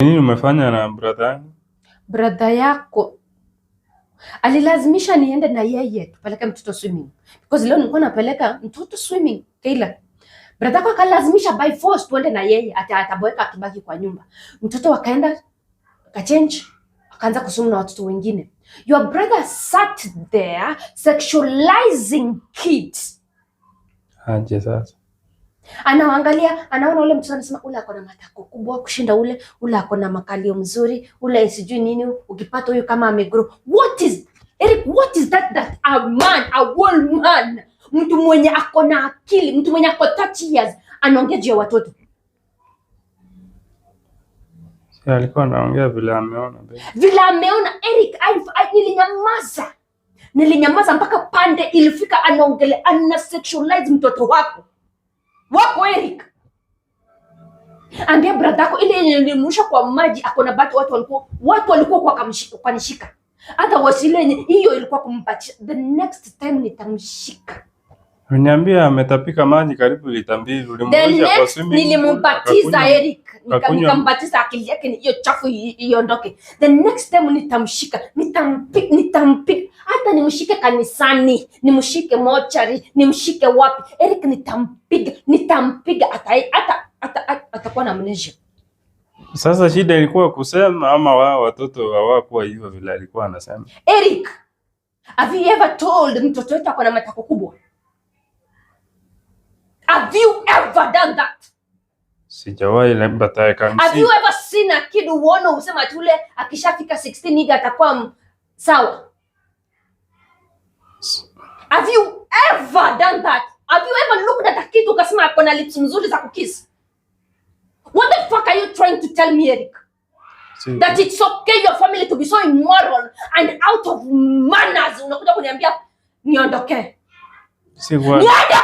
Nini umefanya na brother yangu? Brother yako alilazimisha niende na yeye tupeleke mtoto swimming. Because leo nilikuwa napeleka mtoto swimming, Keila. Brother yako akalazimisha by force tuende na yeye, ati ataboeka akibaki kwa nyumba. Mtoto akaenda akachange, akaanza kuswim na watoto wengine. Your brother sat there sexualizing kids. Aje sasa. Anaangalia, anaona ule mtoto, anasema ule ako na matako kubwa kushinda ule, ule ako na makalio mzuri, ule sijui nini, ukipata huyu kama amegrow. What is Eric, what is that that a man, a whole man, mtu mwenye ako na akili, mtu mwenye ako 30 years anaongea juu ya watoto? Si alikuwa anaongea vile ameona, babe. Vile ameona, Eric, nilinyamaza. Nilinyamaza mpaka pande ilifika anaongelea, ana sexualize mtoto wako. Eric, ambia brother yako ile yenye nilimrusha kwa maji ako na bati, watu walikuwa kwa kanishika. Otherwise ile yenye hiyo ilikuwa kumpatia. The next time nitamshika. Uniambia ametapika maji karibu lita 2. The Ulimrusha kwa next swimming pool, nilimbatiza Eric. Nikambatiza akili yake hiyo chafu iondoke. The next time nitamshika, nitampiga, nitampiga. Hata nimshike kanisani, nimshike mochari, nimshike wapi. Eric, nitampiga, nitampiga hata atakuwa na amnesia. Sasa shida ilikuwa kusema ama wao watoto hawakuwa hivyo vile alikuwa anasema? Eric, have you ever told mtoto wetu ako na matako kubwa? Have you ever done that? Sijawahi, but I can Have see. You ever seen a kid uone usema ati ule akishafika 16 hivi atakuwa sawa? Have you ever done that? Have you ever looked at a kid ukasema ako na lips mzuri za kukiss? What the fuck are you trying to tell me, Eric? That it's okay your family to be so immoral and out of manners. Unakuja kuniambia niondoke. Si kwa Niende